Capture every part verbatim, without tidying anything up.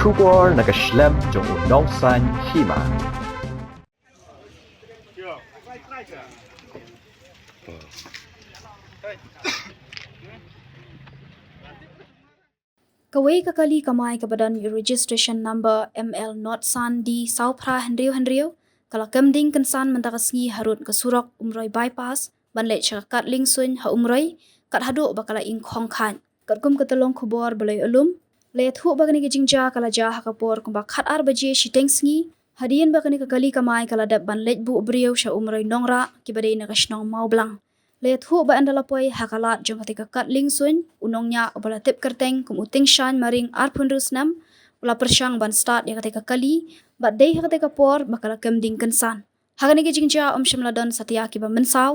Khubor na ka shlem jong u nongsan hima. Kawei ka kali kamai kaba don ïa u registration number M L not san D saw phra hynriew hynriew, ka la kem ding kynsan mynta ka sngi harud ka surok Umroi Bypass, ban leit sha ka Katling Suin ha Umroi, kat haduh ba ka la ing khong khaid. Katkum ka tyllong khubor ba la ïoh lum, la ïathuh ba kane ka jingjia ka la jia ha ka por kumba khat ar baje shiteng sngi, hadien ba kane ka kali kamai ka la dep ban leit buh briew sha Umroi Nongrah kiba dei na ka shnong Mawblang. La ïathuh ba ynda la poi ha ka lad jong katei ka Katling Suin, u nongñiah uba la tip kyrteng kum u Tingshan Maring arphew hynriew snem, u la pyrshang ban start ïa katei ka kali, bad dei ha katei ka por ba ka la kem ding kynsan. Ha kane ka jingjia ym shym la don satia kiba mynsaw.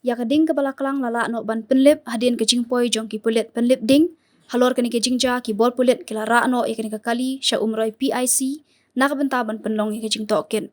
Ïa ka ding kaba la klang la lah noh ban pynlip hadien ka jingpoi jong ki pulit pynlip ding. Halor kane ka jingjia ki bor pulit ki la rah noh ïa kane ka kali sha Umroi P I C na ka bynta ban pynlong ïa ka jingtohkit.